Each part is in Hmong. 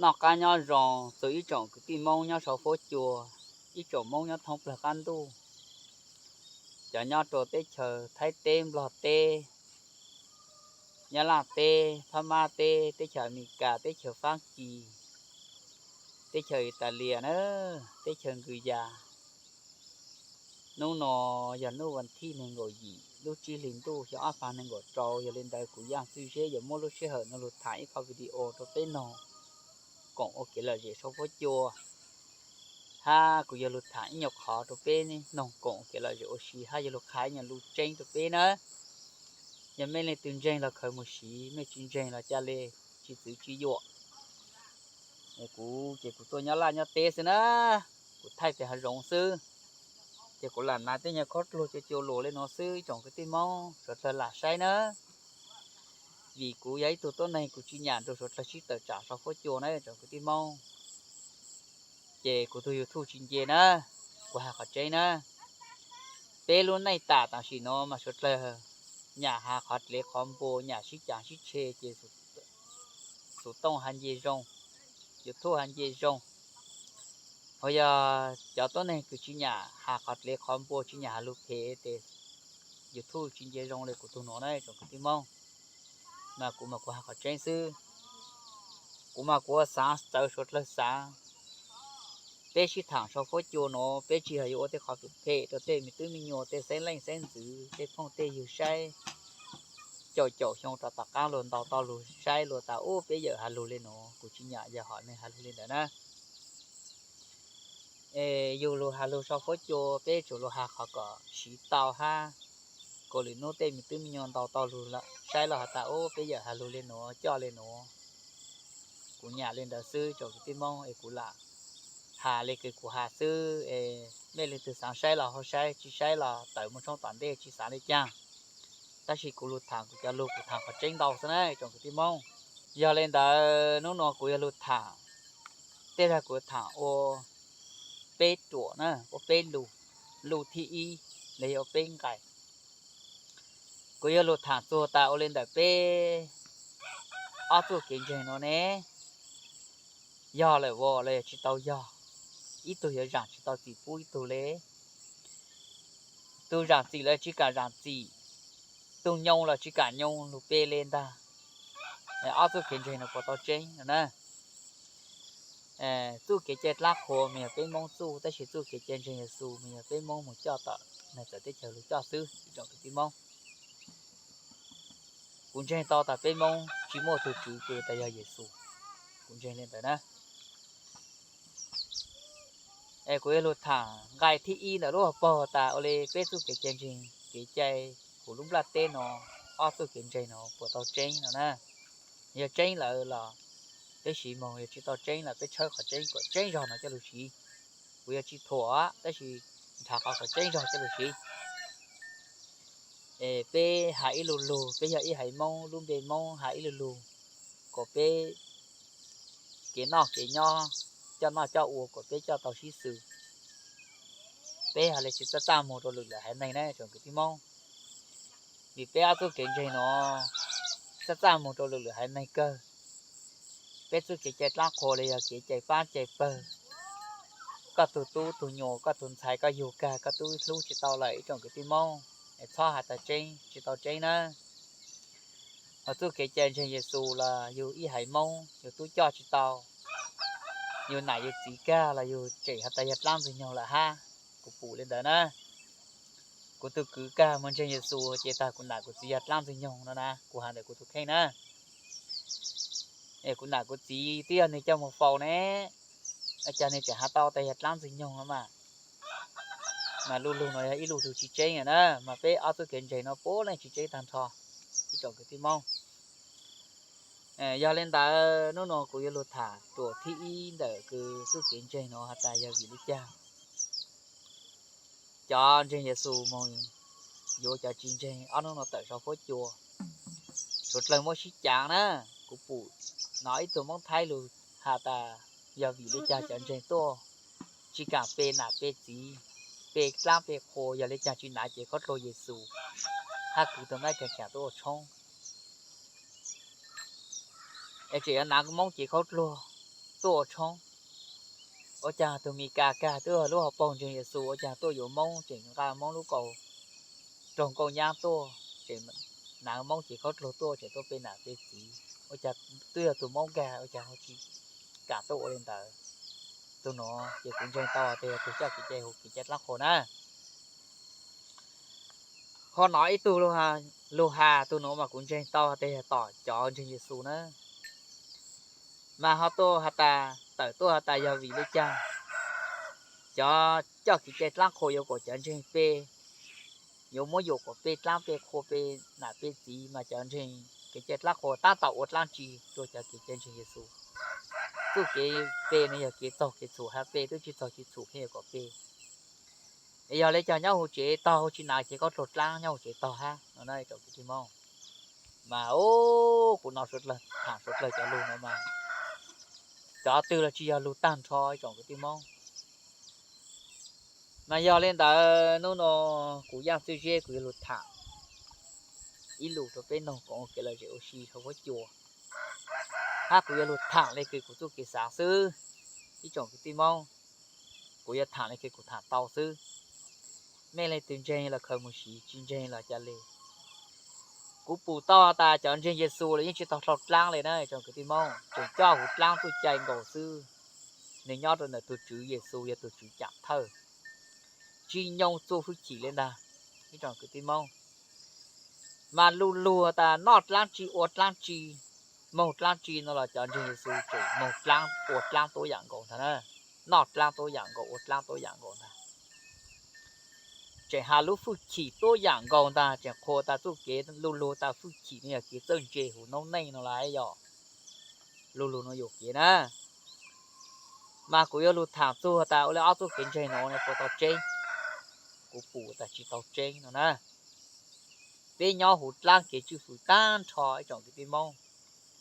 Noj qab nyob zoo txog ib tsoom kwv tij Hmoob nyob saum fuab cua, ib tsoom Hmoob nyob thoob plawg qab ntuj, cov nyob rau teb chaws Thaib teb, Nplog teb, Nyab Laj teb, Phab Mab teb, teb chaws Amelikas, teb chaws Fab Kis, teb chaws Italia na, teb chaws Nkws Yas. Hnub no yog hnub vas thib nees nkaum yim lub tsib hlis ntuj xyoo ob phav nees nkaum rau, yog li ntawd kuv Yaj Txwj Zeb yuav muab lub sij hawm no lug tham ib qho video rau peb noog koom ua kev lom zem saum fuab cua, hab kuv yuav lug tham ib nyuag qhov rau peb noog koom ua kev lom zem ua si, hab yuav lug qha ib nyuag lus tseeb rau peb na. Yog mej leej twg ntseeg los khaws mus siv, mej tsis ntseeg los ca le, tsis txwv tsis yuam. Kuv ces kuv tuaj nyob laj nyob teb xwb na, kuv thaij pem hav zoov xwb, ces kuv lam hnav tej nyuag khaub dluag cua cua luas li no xwb tsoom kwv tij Hmoob suav dlawg lam saib na. Vim kuv yog ib tug tuab neeg kuv tsis nyam nrug suav dlawg sib tawm tsam saum fuab cua na tsoom kwv tij Hmoob. Ces kuv tug YouTube tsis nce na, kuv has qhov tseeb na. Peb lub neej tam tam sim no mas suav dlawg nyam has qhov dlev qhov npua, nyam sib cav sib tshe ces xu tooj has nce zoo, YouTube has nce zoo. Ho yog cov tuab neeg kws tsis nyam has qhov dlev qhov npua, tsis nyam has lug phem tes YouTube tsis nce zoo li kuv tug nuav na tsoom kwv tij Hmoob. Mas kuv mas kuv has qhov tseeb xwb. Kuv mas kuv ua xaav txawv suav dlawg xaav. Peb sib thaam saum fuab cua nuav peb tsis yog yuav ua tej qhov kws phem rau tej me tub me nyuam, tej xeeb leej xeeb ntxwv, tej phooj tej ywg saib caum caum xyoo rov tom qaab luag ntaus tau lug saib luag tas ub peb yawm has lug li nuav, kuv tsis nyam yog hom neeg has lug li ntawd na. Es yug lug has lug saum fuab cua peb tsuas lug has qhov kom siv tau hab kom lwm nub tej me tub me nyuam ntaus tau lug saib los has tas ub peb yawm has lug li nuav coj li nuav. Kuv nyam li ntawd xwb tsoom kwv tij Moob es kuv lam has li kws kuv has xwb es mej leej twg xaav saib los ho saib, tsis saib los tawm mus tshoob tom ntej tsis xaav li caag. Tab sis kuv lug thaam kuv cov lug kuv thaam qhov tseeb ntau xwb na tsoom kwv tij Moob. Yog li ntawd hnub nuav kuv yuav lug thaam, tej zag kuv thaam ua peb ruam na, ua peb lug, lug thib ib los yog ua peb nqai. Kuv yuav lug thaam txuag tas ua li ntawm peb ob txuj kev ntseeg nuav ne, yog lawm as los yog tsis tau yog, ib tug yuav zaam tsis tau txim pub ib tug le. Tug zaam txim los tsis kam zaam txim, tug nyoo los tsis kam nyoo lug pe le ntag. Ob txuj kev ntseeg no puas tau tseeb no na? Txuj kev cai dlaab qhua mas yog peb Moob txuj, tab sis txuj kev cai ntseeg Yexus mas yog peb Moob mus coj tom neeg txawv teb chaws lug coj xwb tsoom kwv tij Moob. Kuv ntseeg tau tas peb Moob tsis muaj tug tswv kws tas yog Yexus, kuv ntseeg li ntawd na. Es kuv yuav lug thaam nqai thib ib ntawm lub hauv paug tas ua li peb txuj kev cai ntseeg, kev cai huv lub nplaj teb no, ob txuj kev ntseeg no puas tau tseeb no na. Yog tseeb lawm los peb siv moog, yog tsis tau tseeb los peb tshawb qhov tseeb kom tseeb zog no coj lug siv. Kuv yuav tsis thuam tab sis nrhav qhov kom tseeb zog coj lug siv. Es peb has ib lu lug, peb yog ib haiv Moob, lub npe Moob has ib lu lug, kom peb kev noj kev nyob, coj noj coj ua kom peb coj tau sib xws. Peb has le tsis txaj txaj muag rau lwm lwm haiv neeg na tsoom kwv tij Moob. Vim peb ob txuj kev ntseeg no txaj txaj muag rau lwm lwm haiv neeg kawg. Peb txuj kev cai dlaab qhua los yog kev cai paab cai pawg, koj tug tub tug nyuas koj tug ntxhais koj yug kag koj tub hlub tsis tau lawm ib tsoom kwv tij Moob, es txhob has tas tseeb tsis tau tseeb na. Hos txuj kev cai ntseeg Yexus los yug ib haiv Moob yug tub coj tsis tau, yug nam yug txiv kag los yug tseem has tas yog dlaab ntxwg nyoog lawm hab. Kuv pum li ntawd na. Kuv tug kwv kag mus ntseeg Yexus ces tas kuv nam kuv txiv yog dlaab ntxwg nyoog no na, kuv has ntawm kuv tug kheej na. Es kuv nam kuv txiv twb yog nwg coj mus faus ne, cas nwg tseem has tau tas yog dlaab ntxwg nyoog no mas. Mas lu lug no yog ib lu lug tsis tseeb na, mas peb ob txuj kev ntseeg no puav leej tsis tseeb tag nrho ib tsoom kwv tij Moob. Yog li ntawd hnub no kuv yuav lug tham ruam thib ib ntawm kws txuj kev ntseeg no has tas yog vim li cas cov ntseeg Yexus moog yuav cov tsis ntseeg ob hnub no tawm saum fuab cua. Suav dlawg muab sib caav na, kuv pum no ib tug Moob Thaib lug has tas yog vim li cas cov ntseeg tuaj tsis kaam pe nam pe txiv, pe dlaab pe qhua, yog li cas tsis nav cev khaub dluag Yexus hab kwv tug Mab Kees Tsam tuaj ua tshoob. Es tseem yuav nav Moob cev khaub dluag, tuaj ua tshoob. Ua cas tus Mis Kas kag twb yog lub hauv paug ntseeg Yexus, ua cas tuaj yuav Moob, tseem nqa Moob lub kaus raug nkauj nyab tuaj, tseem hnav Moob cev khaub dluag tuaj, tseem tuaj pe nam pe txiv. Ua cas twb yog tus Moob kag, ua cas ho tsis kam tuaj ua li ntawd? Tus nuav ces kuv ntseeg tau tias yog tus coj kev cai huv kev cai dlaab qhua na. Ho nov ib tug lug has, tus nuav mas kuv ntseeg tau tias yog tom cov ntseeg Yexus na. Mas ho tuaj has tas, tawm tuaj has tas yog vim li cas cov coj kev cai dlaab qhua yuav kom cov ntseeg pe, yuav muab yuam kom pe dlaab pe qhua, pe nam pe txiv, mas cov ntseeg kev cai dlaab qhua tab tom ua dlaab tsi rua cov kev cai ntseeg Yexus? Txuj kev pe no yog kev txaug kev txhum, hab pe twb tsis txaug tsis txhum pheej yuav kom pe. Es yog li cas nyob huv tsev tog huv tsi nav ces koj dluag dlaab nyob huv tsev tog hab no na ib tsoom kwv tij Moob. Mas ub, kuv nov suav dlawg, tham suav dlawg cov lug no mas cov twg los tsis yog lug tag nrho ib tsoom kwv tij Moob. Mas yog li ntawd hnub no kuv Yaaj Txwj Zeb kuv yuav lug tham ib lus rua peb noog koom ua kev lom zem ua si rua huab cua, hab kuv yuav lug tham le kws kuv txuj kev xaav xwb ib tsoom kwv tij Moob. Kuv yuav tham le kws kuv tham tau xwb. Mej leej twg ntseeg los khaws mus siv, tsis ntseeg los ca le. Kuv pum tau tas cov ntseeg Yexus los yeej tsis tau dlhau dlaab le na ib tsoom kwv tij Moob, tseem coj huv dlaab txuj cai nkaus xwb. Nwg nyob rua ntawm tug Tswv Yexus yog tug Tswv Caam Thawj, tsis nyoo txuj hwj chim le ntag ib tsoom kwv tij Moob. Mas lug lug tas noj dlaab tsi ua dlaab tsi, moog dlaab tsi no los cov ntseeg Yexus tseem moog dlaab ua dlaab tuab yaam nkaus ntag na. Noj dlaab tuab yaam nkaus, ua dlaab tuab yaam nkaus ntag. Tseem has lub hwj chim tuab yaam nkaus ntag, tseem qhuas tas txuj kev lug lug tas hwj chim no yog kev txawj ntse huv noob neej no lawm yog. Lug lug no yuam kev na. Mas kuv yuav lug tham txug tas ua le ob txuj kev ntseeg no puas tau tseeb. Kuv pum tas tsis tau tseeb no na. Peb nyob huv dlaab kev tswj fwm taag nrho ib tsoom kwv tij Moob,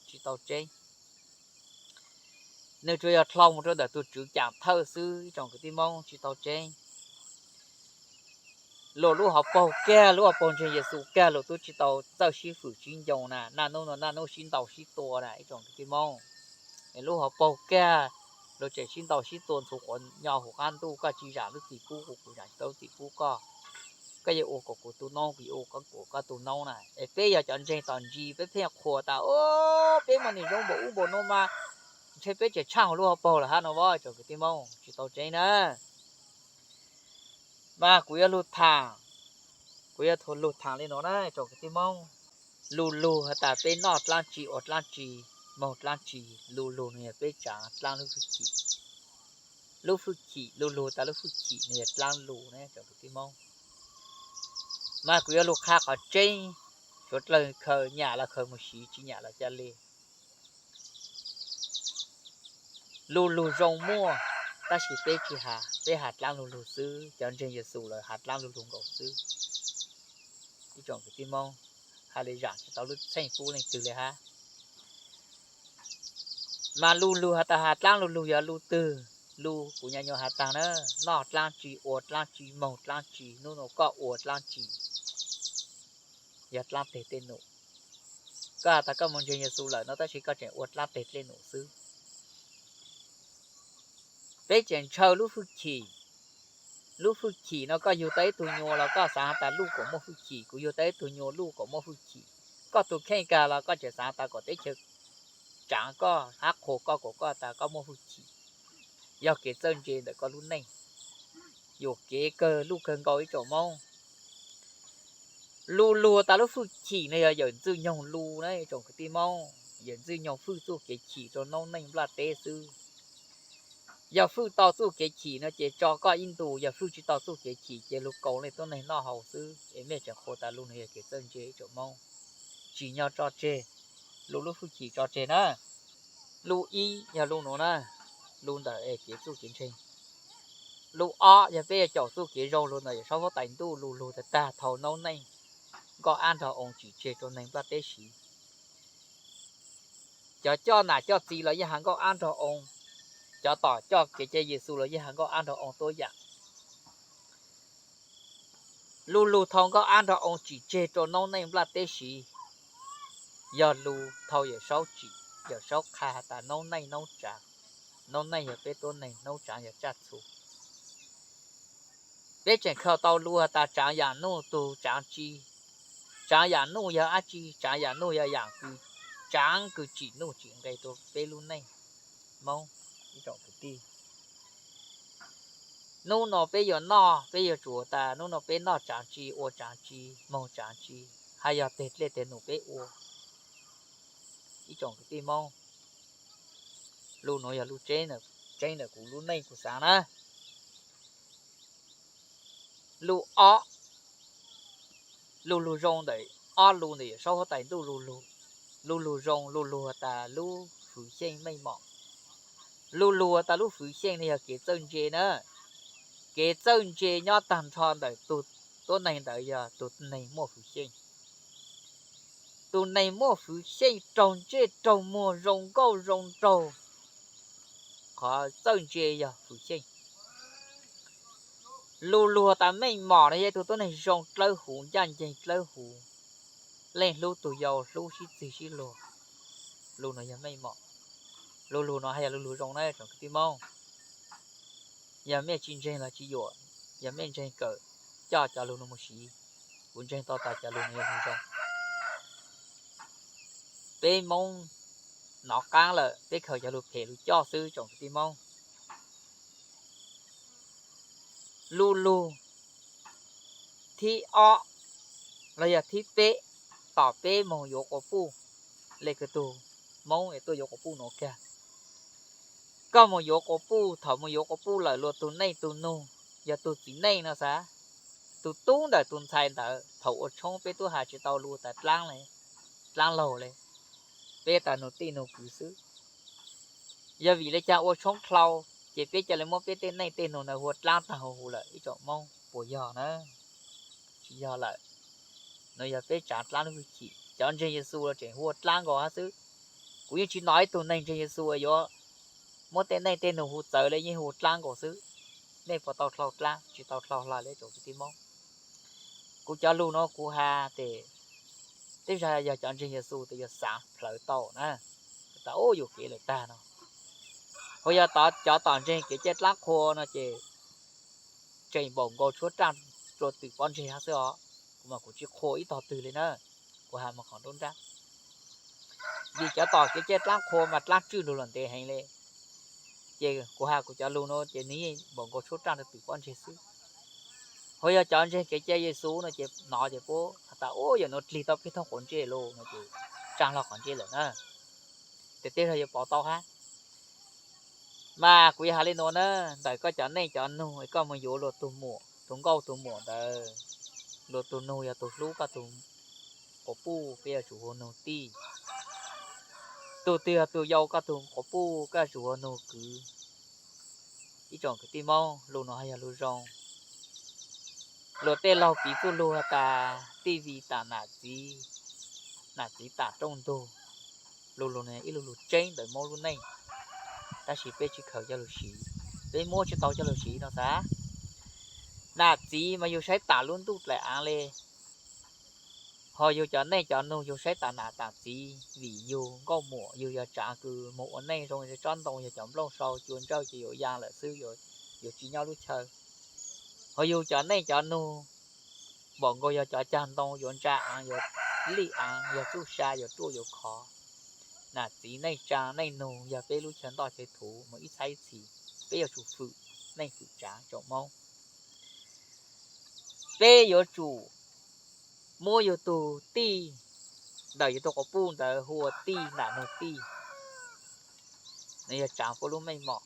tsis tau tseeb. Nwg tsuas yog dlhau mus rua ntawm tug Tswv Caam Thawj xwb ib tsoom kwv tij Moob, tsis tau tseeb. Luas lub hauv paug kag, lub hauv paug ntseeg Yexus kag, luas tub tsis tau txawj sib fwm sib ncoo na, naj nub no naj nub sib ntaus sib tua na ib tsoom kwv tij Moob. Lub hauv paug kag, luas tseem sib ntaus sib tua ntxhuv quav nyo huv qaab ntuj, koj tsis zaam lub txim pub kuv, kuv zaam tsis tau lub txim pub koj. Koj yuav ua kom kuv tu noob, kuv yuav ua kom koj tu noob na. Es peb yog cov ntseeg tom ntsis peb pheej qhuas tas, o, peb mas nim zoo npaum ub npaum no mas ntshe peb tseem tshaaj huv lub hauv paug lawm hab no as tsoom kwv tij Moob, tsis tau tseeb na. Mas kuv yuav lug tham, kuv yuav lug tham li no na tsoom kwv tij Moob. Lug lug has tas peb noj dlaab tsi ua dlaab tsi, moog dlaab tsi, lug lug no yog peb tsaav dlaab lub hwj chim. Lub hwj chim, lug lug tas lub hwj chim no yog dlaab lug na tsoom kwv tij Moob. Mas kuv yuav lug qha qhov tseeb, suav dlawg khaws nyam los khaws mus siv, tsis nyam los ca le. Lug lug zoo muaj, tab sis peb tsis has, peb has dlaab lug lug xwb, cov ntseeg Yexus lawm has dlaab lug lug nkaus xwb. Ib tsoom kwv tij Moob, has le zaam tsis tau lub txheej pub leej twg le hab. Mas lug lug has tas has dlaab lug lug yog lug twg? Lug kuv nyuam nyuam has taag na, noj dlaab tsi ua dlaab tsi moog dlaab tsi, nub nua koj ua dlaab tsi? Yog dlaab teg tej num. Koj has tas koj moog ntseeg Yexus lawm no tab sis koj tseem ua dlaab teg tej num xwb. Peb tseem ntshaw lub hwj chim. Lub hwj chim no koj yug tau ib tug nyuas los koj xaav has tas luj kom muaj hwj chim, kuv yug tau ib tug nyuas luj kom muaj hwj chim. Koj tus kheej kag los koj tseem xaav tas kom teb chaws tsaav koj hab qhuas koj kom koj tas koj muaj hwj chim. Yog kev txawj ntse ntawm koj lub neej. Yuam kev kawg luj kawg nkaus ib tsoom Moob. Lug lug tas lub hwj chim no yog yawm Ntxwj Nyoog lug na ib tsoom kwv tij Moob, yawm Ntxwj Nyoog hwj txuj kev chim rua noob neej nplaj teb xwb. Yog hwj tau txuj kev chim no ces tso koj ib ntus, yog hwj tsis tau txuj kev chim ces lug kaus leej tuab neeg noj haus xwb. Es mej tseem qhuas tas lug no yog kev txawj ntse ib tsoom Moob. Tsim nyog tso tseg, lug lub hwj chim tso tseg na. Lub ib yog lub nuav na, lug ntawm es kev txuj kev ntseeg. Lub ob yog peb yuav caum txuj kev zoo lug ntawm Yawm Saub Huab Tais Ntuj lug lug tag tag thaus noob neej nkauj ab nrog oo tsim tseg rua neeg nplaj teb siv. Cov coj nam coj txiv los yeej has nkauj ab nrog oo, cov tom coj kev cai Yexus los yeej has nkauj ab nrog oo tuab yam. Lug lug thaus nkauj ab nrog oo tsim tseg rua noob neej nplaj teb siv, yog lug thaus Yawm Saub tsim, Yawm Saub qha has tas noob neej noob tsav. Noob neej yog peb tuab neeg, noob tsaav yog tsaj txhu. Peb tseem khaws tau lus has tas tsaav yaam nuj tug tsaav tsi. Tsaav yaam nuj yog dab tsi? Tsaav yaam nuj yog yaam kws tsaav kws tsim nuj tsim nqe rua peb lub neej Moob. Ib tsoom kwv tij, nub nua peb yuav noj, peb yuav tsum has tas nub nua peb noj tsaav tsi, ua tsaav tsi, moog tsaav tsi, hab yog teg dlej teg num peb ua. Ib tsoom kwv tij Moob, lus nuav yog lus tseeb ntawm kuv lub neej kuv xaav na. Lus ob, lu lug zoo ntawm ob lus ntawm Yawm Saub huab tais ntuj lu lug. Lu lug zoo, lu lug has tas lub fwv xyeej meej mom. Lu lug has tas lub fwv xyeej no yog kev txawj ntse na. Kev txawj ntse nyob taag nrho ntawm tug tuab neeg ntawd yog tug neeg muaj fwv xyeej. Tug neeg muaj fwv xyeej raug ntsej raug muag zoo nkauj zoo nraug, qhov txawj ntse yog fwv xyeej. Lu lug has tas meej mom no yog tug tuab neeg zoo dlawb huv, ncaj nceeg dlawb huv, leej hlub tug yau, hlub sib txig sib luag. Lus nuav yog meej mom. Lu lug nuav haj yog lu lug zoo na tsoom kwv tij Moob. Yog mej tsi ntseeg los tsi yuam, yog mej ntseeg kawm, coj cov lug nuav mus siv. Kuv ntseeg tau tas cov lug nuav yog lug zoo. Peb Moob nov qaab lawm, peb khaws cov lug phem lug coj xwb tsoom kwv tij Moob. Lu lug thib ob los yog thib peb, tom peb moog yuav quas puj, le kws tug Moob es tuaj yuav quas puj nuav kag. Koj moog yuav quas puj, thaum moog yuav quas puj lawm luag tug neej tug nug, yog tug txiv neej no xav, tug tub ntawm tug ntxhais ntawd, thaum ua tshoob peb tub has tsi tau lus tas dlaab le, dlaab laug le, peb tas nug tij nug kwv xwb. Yog vim le caag ua tshoob dlhau, ces peb ca le muab peb tej neej tej nug ntawd hu ua dlaab taag huv huv lawm ib tsoom Moob puas yog na? Tsi yog lawm. Nuav yog peb tsaav dlaab lub hwj chim. Cov ntseeg Yexus los tseem hu ua dlaab nkaus hab xwb. Kuv yeej tsi nov ib tug neeg ntseeg Yexus yuav muab tej neej tej nug hu txawv le, yeej hu ua dlaab nkaus xwb. Nej puas tau dlhau dlaab? Tsi tau dlhau hla le tsoom kwv tij Moob. Kuv cov lug nuav kuv has tes tej zag yog cov ntseeg Yexus tes yuav xaav plhawv tau na, tas ub yuam kev lawm tag no. Ho yog cov tom ntseeg kev cai dlaab qhua no ces tseem npaum nkaus tshuab raj rua twm pob ntseg hab xwb os. Kuv mas kuv tsi qhua ib tog twg le na, kuv has mas qhov nruab nrab. Vim cov tom kev cai dlaab qhua mas dlaab tswj lug los ntev heev le, ces kuv has kuv cov lug nuav ces nwg yeej npaum nkaus tshuab raj rua twm pob ntseg xwb. Ho yog cov ntseeg kev cai Yexus no ces nov ces puab has tas ub yam nuav dlig tau peb thooj quav ntsej lug no ces tsaa hlo quav ntsej lawm na. Tes tej zag yuav pov tau hab. Mas kuv yog has le nuav na, ntawm koj cov neej cov nug es koj moog yuav luag tug muam, tug nkauj tug muam ntawd, luag tug nug yog tug hlub koj tug quas puj, koj yuav tsum hu nug tij. Tug twg yog tug yau koj tug quas puj, koj yuav tsum hu nug kwv. Ib tsoom kwv tij Moob, lug nuav haj yog lug zoo. Luag tej laug piv txuj lug has tas tij Vim tam nam txiv, nam txiv tam rooj ntug. Lug lug nuav ib lug lug tseeb ntawm Moob lub neej, tab sis peb tsi khaws coj lug siv, peb muab tsi tau coj lug siv no xav. Nam txiv mas yug saib tam lub ntuj dlaim aav le, ho yug cov neej cov nug yug saib tam nam tam txiv, vim yug nkauj muam yug yog tsaav kws moog ua neej zoo tsob ntoo, yog cov nplooj sau cua ntsawj ces yuav yaa lawm xwb, yuav tsi nyob lub chaw. Ho yug cov neej cov nug npaum nkaus yog cov cag ntoo yuav ntsa aav, yuav lij aav, yog txuj sa yuav ruaj yuav khov. Nam txiv neej tsaa neej nug yog peb lub chaw ntoj chaw thuv moog ib txhab ib txhis, peb yuav tsum fwm neej fwm tsaav tsoom Moob. Peb yuav tsum muab yug tug tij ntawm yug tug quas puj ntawd hu ua tij nam nug tij, nws yog tsaav puab lub meej mom.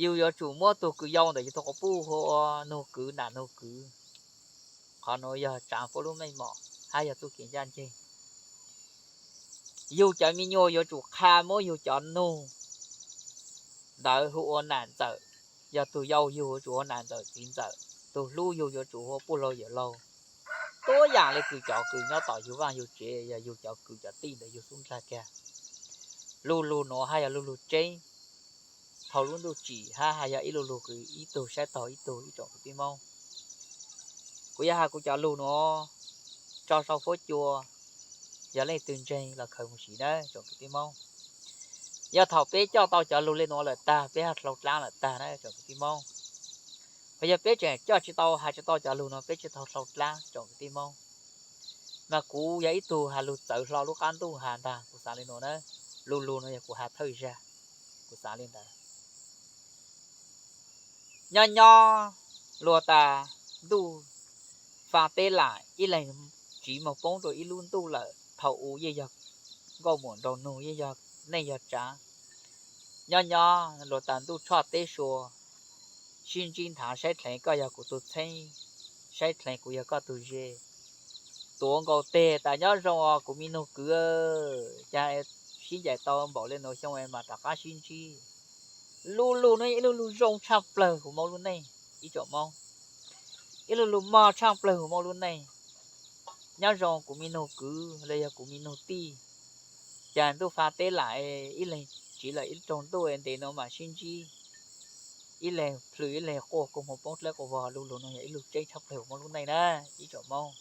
Yug yuav tsum muab tug kws yau ntawm yug tug quas puj hu ua nug kwv nam nug kwv. Qhov nuav yog tsaav puab lub meej mom hab yog txuj kev ncaj nceeg. Yug cov me nyuam yuav tsum qha muab yug cov nug ntawd hu ua nam ntxawm. Yog tug yau yug yuav tsum hu ua nam ntxawm txiv ntxawm, tug hlub yug yuav tsum hu ua puj laug yawm laug. Tuab yaam le kws cov kws nyob tom yug vaaj yug tsev, yog yug cov kwv cov tij ntawd yug xub nqag kag. Lu lug nuav haj yog lu lug tseeb, dhau lub ntuj tsim hab haj yog ib lu lug kws ib tug saib taug ib tug ib tsoom kwv tij Moob. Kuv yog has kuv cov lug nuav tso sau fuab cua, yog leej twg ntseeg los khaws mus siv na tsoom kwv tij Moob. Yog thaum peb coj tau cov lug le nuav lawm tag, peb haj dlhau dlaab lawm tag na tsoom kwv tij Moob. Hos yog peb tseem coj tsis tau, has tsis tau cov lug no, peb tsis tau dlhau dlaab tsoom kwv tij Moob. Mas kuv yog ib tug has lug txawv hlo lub qab ntuj has ntag, kuv xaav le nuav na. Lu lug no yog kuv has thawj zag, kuv xaav le ntawd. Nyob nyob luag tas ntuj fa teb lam, ib leeg tsiv moog poob rua ib lub ntuj lawm. Thaum u yeej yog nkauj muam nraug nug, yeej yog neej yog tsav. Nyob nyob luag tas ntuj tshoj teb sua, sib ntsib nthav, saib dleev koj yog kuv tug txheeb, saib dleev kuv yog koj tug ze. Tuav nkaus teg tas nyob zoo os kuv mi nug kwv, cas sib ncaim tau npaum le nuav xyoo mas rov qab sib ntsib. Lu lug no ib lu lug zoo tshaj plawg huv Moob lub neej, ib tsoom Moob. Ib lu lug mog tshaj plawg huv Moob lub neej. Nyob zoo kuv mi nug kwv los yog kuv mi nug tij, cas ntuj fa teb lam, ib leeg tsiv lawm ib raug ntuj ntev nuav mam sib ntsib. Ib leeg plhws ib leeg quaj kua muag poob dlawb quas vog, lu lug no yog ib lug tseeb tshaj plawg huv Moob lub neej na, ib tsoom Moob.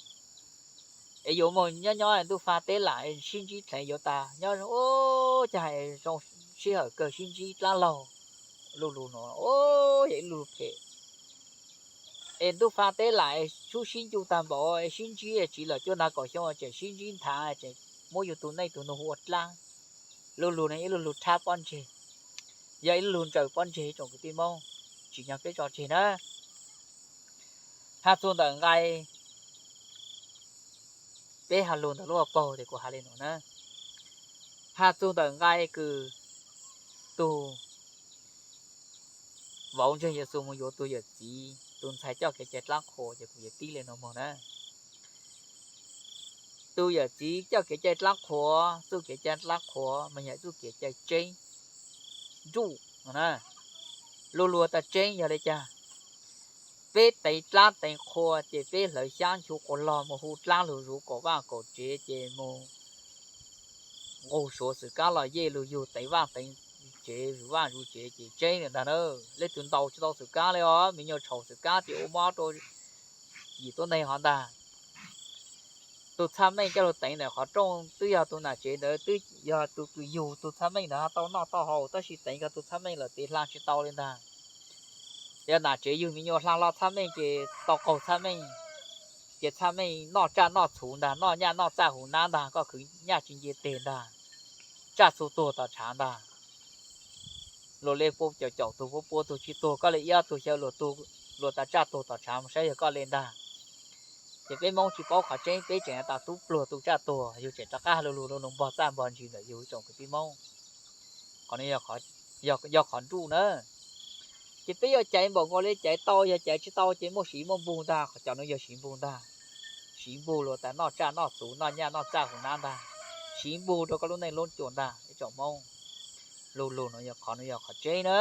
Es yuav moog nyob nyob ntuj fa teb lam sib ntsib dleev yuav tas nyob zoo, cas zoo sij hawm kawg sib ntsib dlaab laug. Lu lug no yog ib lu lug phem. Es ntuj fa teb lam sub sib ncu tag npaum, sib ntsib tsiv lawm cuaj nag kaum xyoo tseem sib ntsib nthav, tseem muab yug tug neej tug nug ua dlaab. Lu lug no ib lu lug rhab pob ntseg, yog ib lu lug ntsaws pob ntseg ib tsoom kwv tij Moob, tsim nyog peb tso tseg na. Has txug ntawm nqai, peb has lug ntawm lub hauv paug tes kuv has le nuav na. Has txug ntawm nqai kws tug vauv ntseeg Yexus mus yuav tug yawm txiv, tug ntxhais coj kev cai dlaab qhuas, ces kuv yuav pib le nuav moog na. Tug yawm txiv coj kev cai dlaab qhuas, txuj kev cai dlaab qhuas mas yog txuj kev cai tseeb, nruj no na. Lu lug tas tseeb yog le caag? Peb teev dlaab teev qhua ces peb hlawv xyaab nchu quas log mus hu dlaab lug zuv kaum vaaj kaum tsev ces mus nqug suav xwm kaab los yej lug yug teev vaaj teev tsev, zuv vaaj zuv tsev ces tseeb le ntag na. Leej twg ntaus tsis tau xwm kaab le os, me nyuam tshau xwm kaab ces ua mob rua yim tuab neeg hov ntag. Tug txhaj meej coj lug teev ntawm qhov rooj twb yog tug nam tsev ntawd, twb yog tug kws yug tug txhaj meej ntawd tau noj tau haus, tab sis teev kag tug txhaj meej lawm tes hla tsis tau le ntag. Yog nam tsev yug me nyuam hla hlo txhaj meej ces tau qaug txhaj meej, ces txhaj meej noj tsaj noj txhuv ntag, noj nyaj noj txaj huv nab ntag, koj khwv nyaj tsis nce teg ntag, tsaj txhu tuag tom tshav ntag. Luag le pua caum caum tug, pua pua tug tsis tuag, koj le iab tug xyaw luag tug, luag tas tsaj tuag tom tshav mus saib yog koj le ntag. Ces peb Moob tsis paub qhov tseeb, peb tseem tas tub pluag tu tsaj tuag, yug tseem rov qab lu lug lu lug npog txaj npog ntsis ntawm yug ib tsoom kwv tij Moob. Qhov no yog qhov nruj na. Ces peb yuav caiv npaum nkaus le caiv tau, yog caiv tsis tau ces muaj siv muaj npug ntag, qhov cov no yog siv npug ntag. Siv npug luag tas noj tsaj noj txhuv, noj nyaj noj txaj huv nab ntag. Siv npug rau koj lub neej lub cua ntag ib tsoom Moob. Lu lug no yog qhov no yog qhov tseeb na.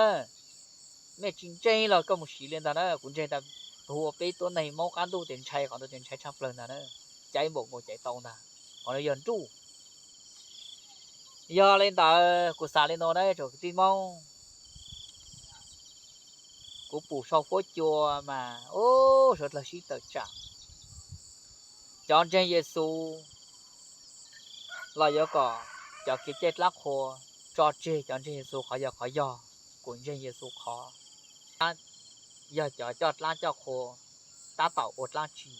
Mej tsis ntseeg los koj mus siv le ntag na, kuv ntseeg tas hu ua peb tuab neeg Moob qab ntuj tes ntshai qhov ntawd tes ntshai tshaj plawg ntag na. Caiv npaum nkaus caiv tau ntag, qhov no yog nruj. Yog le ntawd kuv xav le nuav na tsoom kwv tij Moob, kuv pum sau fuab cua mas ub, suav dlawg sib tawm tsam. Cov ntseeg Yexus los yuav kom cov kev cai dlaab qhua tso tseg cov ntseeg Yexus qhov yog qhov yog, kuas ntseeg Yexus qhov. Yog cov coj dlaab coj qhua tab tom ua dlaab tsi,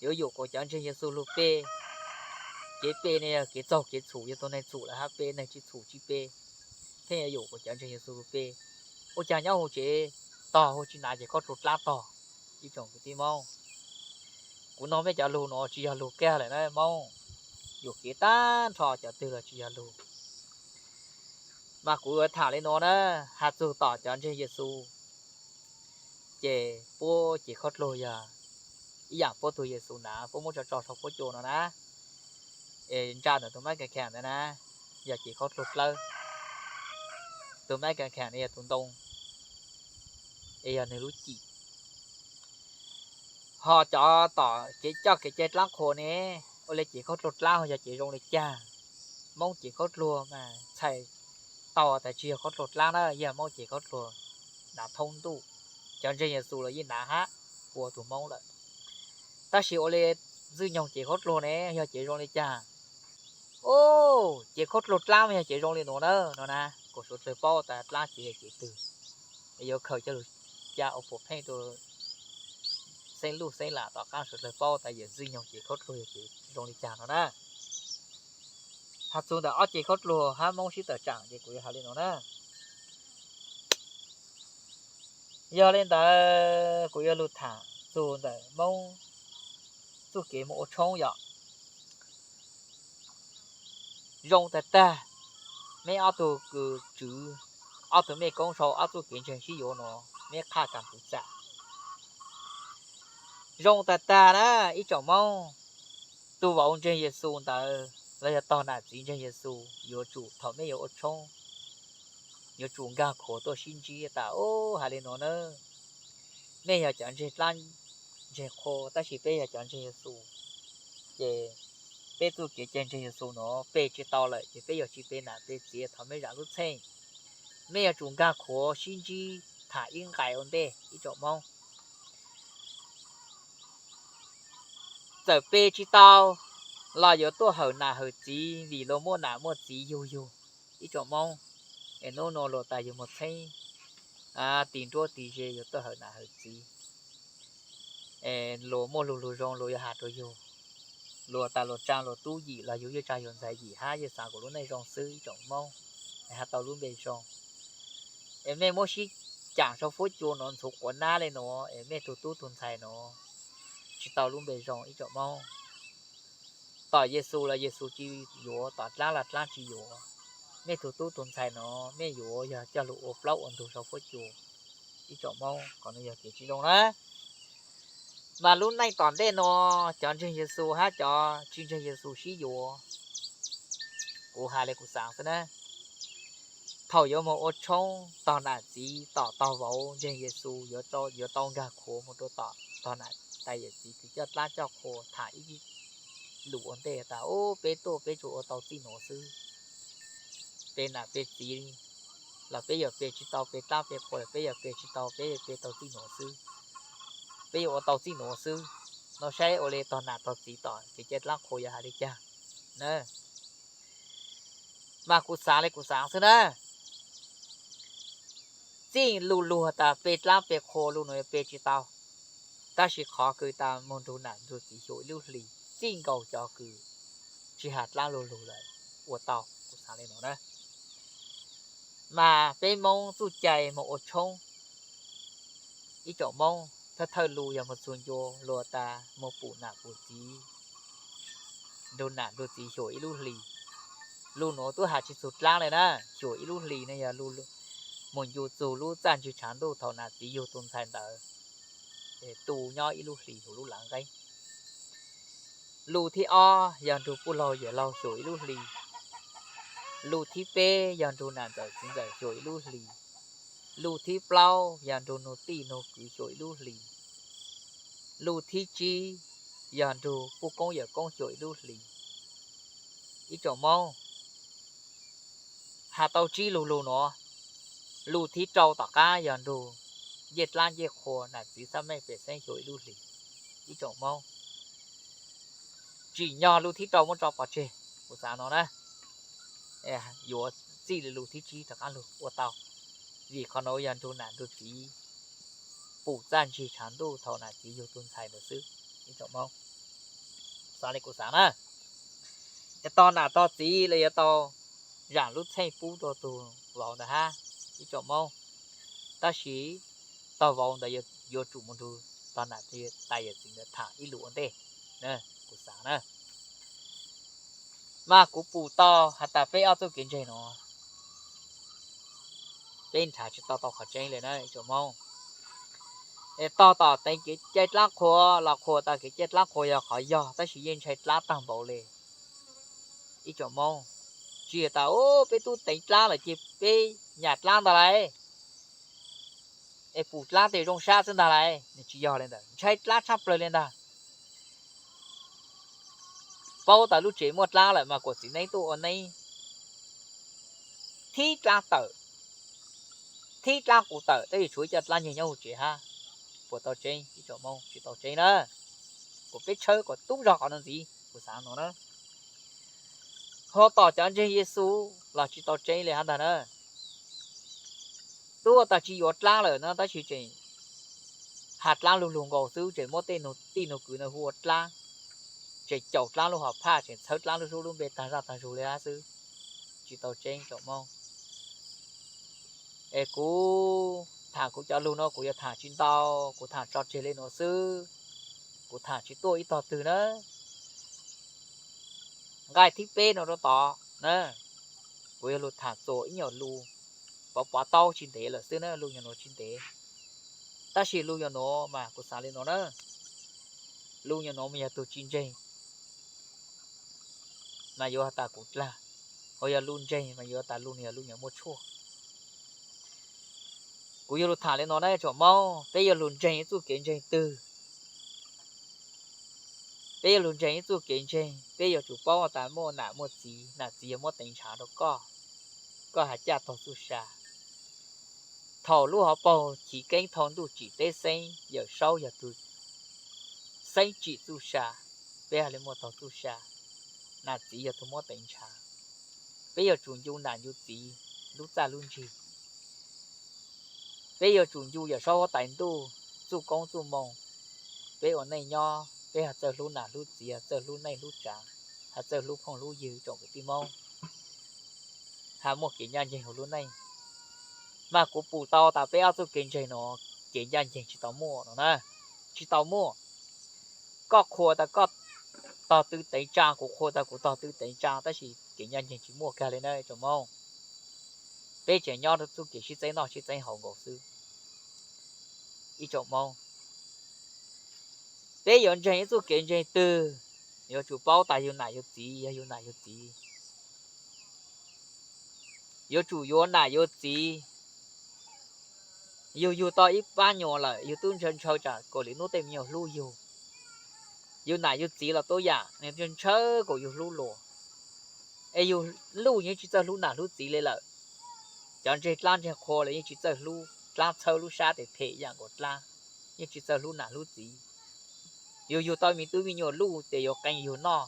yuav yuam kuas cov ntseeg Yexus lug pe. Kev pe ne yog kev txaug kev txhum, yog tug neeg txhum lawm hab pe, neeg tsis txhum tsis pe, thiaj yuav yuam kuas cov ntseeg Yexus lug pe. Ua caag nyob huv tsev tog, huv tsis nav ces khaub dluag dlaab tog. Ib tsoom kwv tij Moob, kuv noog mej cov lug nuav tsis yog lug kiag lawm na Moob, yuam kev tag nrho cov twg los tsis yog lug. Mas kuv yuav tham le nuav na, has txug tom cov ntseeg Yexus ces puab cev khaub dluag yog ib yaam puab tug Yexus nav, puab muab tso tso sau fuab cua no na. Es ntsa ntawm tug mab kas khas ntawd na, yog cev khaub dluag dlawb. Tug mab kas khas no yog tug ntoo, es yog nwg lub cim. Ho cov tom kev coj kev cai dlaab qhua ne, ua le cev khaub dluag dlaab ho yog cev zoo le caag? Moob cev khaub dluag mas txhais tau tas tsis yog khaub dluag dlaab na, yog Moob cev khaub dluag nav thoob ntuj. Cov ntseeg Yexus los yeej nav hab, ua tug Moob lawm. Tab sis ua le Ntxwg Nyoog cev khaub dluag ne yog cev zoo le caag? Ub, ces khaub dluag dlaab mas yog ces zoo li nuav na, no na, kuas suav dlawg paub tas dlaab ces yog ces twg, yuav khaws coj lug ca ua puas pheej rua xeeb luj xeeb lam tom qaab suav dlawg paub tas yawm Ntxwg Nyoog ces khaub dluag yog ces zoo li cas no na. Has txug ntawm ob ceg khaub dluag hab Moob sib tawm tsaam ces kuv yuav has li no na. Yog li ntawd kuv yuav lug thaam txug ntawm Moob txuj kev moog ua tshoob yom. Zoo tag tag, meb ob tug kws tswv, ob tug mej koob sau ob txuj kev ntseeg sib yuav nuav meb qhaj kam kuv txam. Zoo tag tag na ib tsoom Moob, tug vauv ntseeg Yexus ntawd los yog tog nam txiv ntseeg Yexus yuav tsum thaum mej yuav ua tshoob, yuav tsum nkaag khuav tuaj sib ntsib tas ub has li nuav na. Mej yog cov ntseeg dlaab ntseeg qhua tab sis peb yog cov ntseeg Yexus, ces peb txuj kev cai ntseeg Yexus nuav pe tsi tau lawm ces peb yuav tsi pe nam pe txiv, thov mej zaam lub txheej. Mej yuav tsum nkaag khuav sib ntsib thaam ib nqai ua ntej ib tsoom Moob. Txawm pe tsi tau los yuav tuaj hawm nam hawm txiv vim luag muaj nam muaj txiv yug yug ib tsoom Moob. Es nub nua luag tas yug moog txheeb, tig nruab tig ze yuav tuaj hawm nam hawm txiv. Luag muaj lug lug zoo luag yuav has rua yug, luag tas luag tsaa luag tub yim los yug yeej tsaa yug ntxhais yim hab yeej xaav kuas lub neej zoo xwb ib tsoom Moob, es has tau lub npe zoo. Es mej muab sib caam sau fuab cua nuav ntxhuv quav nab le nuav es mej tug tub tug ntxhais nuav tsi tau lub npe zoo ib tsoom Moob. Tom Yexus los Yexus tsi yuav, tom dlaab los dlaab tsi yuav. Mej tug tub tug ntxhais nuav mej yuav yog coj lug ua plaub ua ntug sau fuab cua ib tsoom Moob, qhov nuav yog kev tsi zoo na. Mas lub neej tom ntej nuav cov ntseeg Yexus hab cov tsi ntseeg Yexus sib yuav, kuv has le kuv xaav xwb na. Thaum yuav moog ua tshoob tog nam txiv tom tog vauv ntseeg Yexus yuav tau nkaag khuav moog rua tom tog nam tais yawm txiv kws coj dlaab coj qhua thaam ib lus ua ntej tas ub peb tuaj peb tsuas ua tau txij nuav xwb. Pe nam pe txiv los peb yuav pe tsi tau, pe dlaab pe qhua los peb yuav pe tsi tau, peb yuav pe tau txij nuav xwb. Peb yuav ua tau txij nuav xwb, no saib ua le tog nam tog txiv tom kev cai dlaab qhua yuav has le caag na. Mas kuv xaav le kuv xaav xwb na. Txij lug luag tas pe dlaab pe qhua lug nuav yuav pe tsi tau, tab sis qhov kws tas moog nrug nam nrug txiv xyuas ib lub hlis txij nkaus cov kws tsi has dlaab lug lug lawm ua tau, kuv xaav le nuav na. Mas peb Moob txuj cai moog ua tshoob, ib tsoom Moob thawj thawj lug yog moog txug ncua luag tas moog pum nam pum txiv, nrug nam nrug txiv xyuas ib lub hlis. Lug nuav tub has tsi txug dlaab le na, xyuas ib lub hlis ne yog moog ncu txug lub txaj ntsig tshav ntuj thaum nam txiv yug tug ntxhais ntawd, tu nyob ib lub hlis huv lub lav nqeeb. Lug thib ob yog nrug puj laug yawm laug xyuas ib lub hlis. Lug thib peb yog nrug nam ntxawm txiv ntxawm xyuas ib lub hlis. Lug thib plaub yog nrug nug tij nug kwv xyuas ib lub hlis. Lug thib tsib yog nrug puj koob yawm koob xyuas ib lub hlis. Ib tsoom Moob, has tau tsib lug lug nuav. Lug thib rau tom qab yog nrug ncej dlaab ncej qhua nam txiv xab mej pem xeeb xyuas ib lub hlis. Ib tsoom Moob, tsim nyog lug thib rau muab tso pov tseg, kuv xaav no na, yuav txij li lug thib tsib rov qaab lug ua tau, vim qhov nuav yog nrug nam nrug txiv pum txaj ntsig tshav ntuj thaum nam txiv yug tug ntxhais ntawd xwb. Ib tsoom Moob, xaav li kuv xaav na, es tog nam tog txiv los yuav tau zaam lub txheej pub rua tug vauv ntawd hab, ib tsoom Moob. Tab sis tog vauv ntawd yuav tsum moog nrug tog nam tais yawm txiv ntawd tham ib lus ua ntej, kuv xaav na. Mas kuv pum tau has tas peb ob txuj kev ntseeg nuav, peb nrhav tsi tau tau qhov tseeb le na ib tsoom Moob. Es tog tom teev kev cai dlaab qhua los qhuas tas kev cai dlaab qhua yog qhov yog, tab sis yeej ntshai dlaab taag npaum le. Ib tsoom Moob, tsi tas ub peb tub teev dlaab lawm ces peb nyam dlaab ntag lauj, es pum dlaab tes zoo sab xwb ntag lauj, nws tsi yog le ntawd, ntshai dlaab tshaj plawg le ntag. Paub tas lub tsev muaj dlaab lawm mas kuas txiv neeb tuaj ua neeb thib dlaab tawm, thib dlaab qus tawm, tab sis tshuav ib co dlaab nyiag nyob hauv tsev hab. Puas tau tseeb ib tsoom Moob? Tsi tau tseeb na. Kuas peb tshawb kom tub zog qhov nuav ntxiv, kuv xaav no na. Ho tom cov ntseeg Yexus los tsis tau tseeb li hab ntag na. Tub has tas tsis yuav dlaab lawm no tab sis tseem has dlaab lug lug nkaus xwb, tseem muab tej nug tij nug kwv no hu ua dlaab, tseem caum dlaab lub hom phaj, tseem txhawb dlaab lub suab lub npe taag zaaj taag zug li hab xwb, tsis tau tseeb tsoom Moob. Es kuv thaam kuv cov lug no kuv yuav thaam tsis ntau, kuv thaam tso tseg li nuav xwb, kuv thaam tsis tuaj ib tog twg na. Nqai thib peb no rau tod na, kuv yuav lug thaam txuas ib nyuag lus, pov pov taub tsis ntev lawm xwb na, lus nyuag nuav tsis ntev. Tab sis lus nyuag nuav mas kuv xaav li nuav na, lus nyuag nuav mas yog tug tsis ntseeg mas yuav has tas kuv dlaag, ho yog lus ntseeg mas yuav tas lus no yog lus nyuag muaj tshuaj. Kuv yuav lug thaam li no na tsoom Moob, peb yuav lug ntseeg ib txuj kev ntseeg twg? Peb yuav lug ntseeg ib txuj kev ntseeg, peb yuav tsum paub tas muaj nam muaj txiv, nam txiv yog muab teev ntshav rau koj, koj has caj taug txuj sa. Thaum lub hauv paug chiv keeb thau ntuj tsim teb xeeb, Yawm Saub yog tug xeeb tsim txuj sa, peb has le muaj taug txuj sa, nam txiv yog tug muab teev ntshav. Peb yuav tsum ncu nam ncu txiv lub txaj lub ntsig. Peb yuav tsum ncu Yawm Saub huab tais ntuj txuj koob txuj moo. Peb ua neej nyob peb has txawj hlub nam hlub txiv, has txawj hlub neej hlub tsav, has txawj hlub phooj hlub ywg tsoom kwv tij Moob, has muaj kev ncaj nceeg huv lub neej. Mas kuv pum tau tas peb ob txuj kev ntseeg no, kev ncaj nceeg tsis tau muaj no na, tsis tau muaj. Koj qhuas tas koj tog tw teev tsaa, kuv qhuas tas kuv tog tw teev tsaa, tab sis kev ncaj nceeg tsis muaj kag li na tsoom Moob. Peb tseem nyob rau txuj kev sib txeeb noj sib txeeb haus nkaus xwb. Ib tsoom Moob, peb yuav ntseeg ib txuj kev ntseeg twg, yuav tsum paub tas yug nam yug txiv yog yug nam yug txiv. Yuav tsum yuav nam yuav txiv. Yug yug tau ib pab nyuas lawm yug tub ntshaw ntshaw tsam kaum lwm hnub tej me nyuam hlub yug. Yug nam yug txiv los tub yam, nws ntshaw ntshaw kaum yug hlub luas. Es yug luj yeej tsis txawj hlub nam hlub txiv li lawm. Cov ntseeg dlaab ntseeg qhua los yeej tsis txawj hlub dlaab, txhawb lub sab tes phem yam nkaus dlaab, yeej tsis txawj hlub nam hlub txiv. Yug yug tau me tub me nyuam luj tes yuav qee yug noj,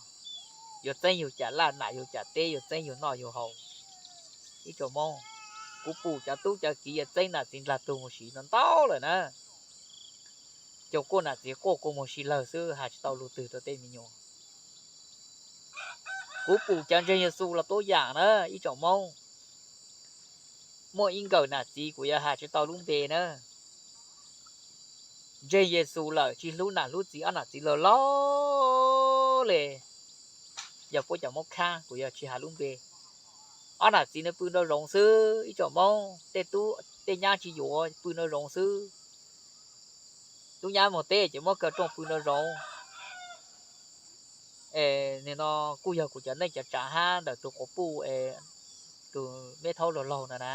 yuav txeeb yug cam laj, nam yug cam teb, yuav txeeb yug noj yug haus. Ib tsoom Moob, kuv pum cov tub cov kiv yuav txeeb nam txiv ndlag tug mus siv ntau ntau lawm na. Cov quaj nam txiv quaj kua muag si lawg xwb, has tsis tau lug twg rau tej me nyuam. Kuv pum cov ntseeg Yexus los tub yam na ib tsoom Moob. Muaj ib nkawm nam txiv kuv yuav has tsis tau lub npe na. Ntseeg Yexus lawm tsis hlub nam hlub txiv, ob nam txiv laug laug li. Yog puab cov Moob Khab kuv yuav tsis has lub npe. Ob nam txiv nws pw nraum zoov xwb ib tsoom Moob, tej tub tej nyab tsis yuav, pw nraum zoov xwb. Tub nyab moog teb ces muab kaw rooj pw nraum zoov. Es nim no kuj yog kuv cov neej cov tsaav hab ntawm tus quas puj, tus meb thaub laug laug no na.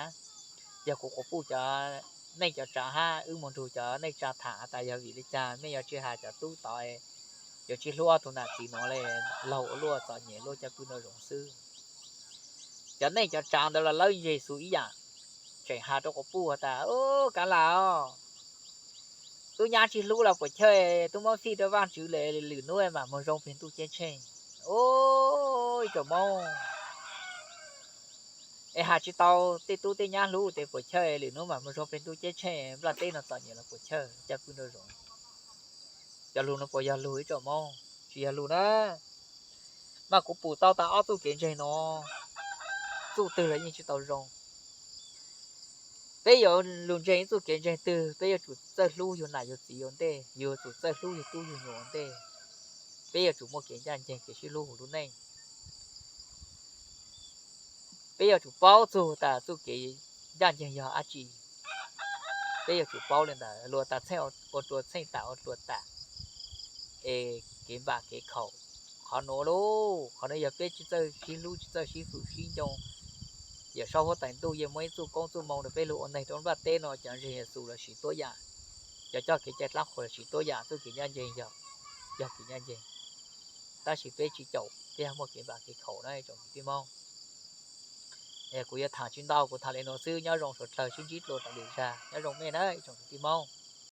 Yog kuv quas puj cov neej cov tsaav hab wb moog nrug cov neej tsa tham has tas yog vim li cas mej yuav tsis has cov tub tod, yuav tsis hlub ob tug nam txiv nuav le, laug ua luaj txom nyem luaj coj pw nraum zoov xwb. Cov neej cov tsaav ntawd los lawv Yexus ib yam, tseem has rau quas puj has tas, Kav lam os, tub nyab tsis hlub los puas chawj, tub muab fij rau Vaajtswv le, lwm hnub mam moog zoo peg ntuj ceeb tsheej. Ib tsoom Moob, es has tsis tau tej tub tej nyab hlub tes puas chawj, lwm hnub mam moog zoo peg ntuj ceeb tsheej, nplaj teb no txom nyem los puas chawj, coj pw nraum zoov. Cov lug no puas yog lug ib tsoom Moob? Tsis yog lug na. Mas kuv pum tau tas ob txuj kev ntseeg no, txuj twg los yeej tsis tau zoo. Peb yuav lug ntseeg ib txuj kev ntseeg twg, peb yuav tsum txawj hlub yug nam yug txiv ua ntej, yuav tsum txawj hlub yug tub yug nyuam ua ntej. Peb yuav tsum muaj kev ncaj nceeg kev sib hlub huv lub neej. Peb yuav tsum paub txug tas txuj kev ncaj nceeg yog dab tsi. Peb yuav tsum paub li ntawd, luag tas txheej ua rua txheej tam ua rua tam, es kev npam kev khaum. Qhov nuav lauj, qhov nuav yog peb tsis txawj sib hlub tsis txawj sib fwm sib ncoo. Yawm Saub Huab Tais Ntuj yeej muab ib txuj koob txuj moo rau peb lug ua neeg rau nplaj teb no, cov ntseeg Yexus los siv tuab yam, cov coj kev cai dlaab qhuas los siv tuab yam, txuj kev ncaj nceeg yog, yog kev ncaj nceeg. Tab sis peb tsis caum, peb yog muaj kev npam kev khaum na tsoom kwv tij Moob. Kuv yuav tham tsis ntau, kuv tham li nuav xwb, nyob zoo suav dlawg, sib ntsib dlua rau lwm zag, nyob zoo mej na ib tsoom kwv tij Moob.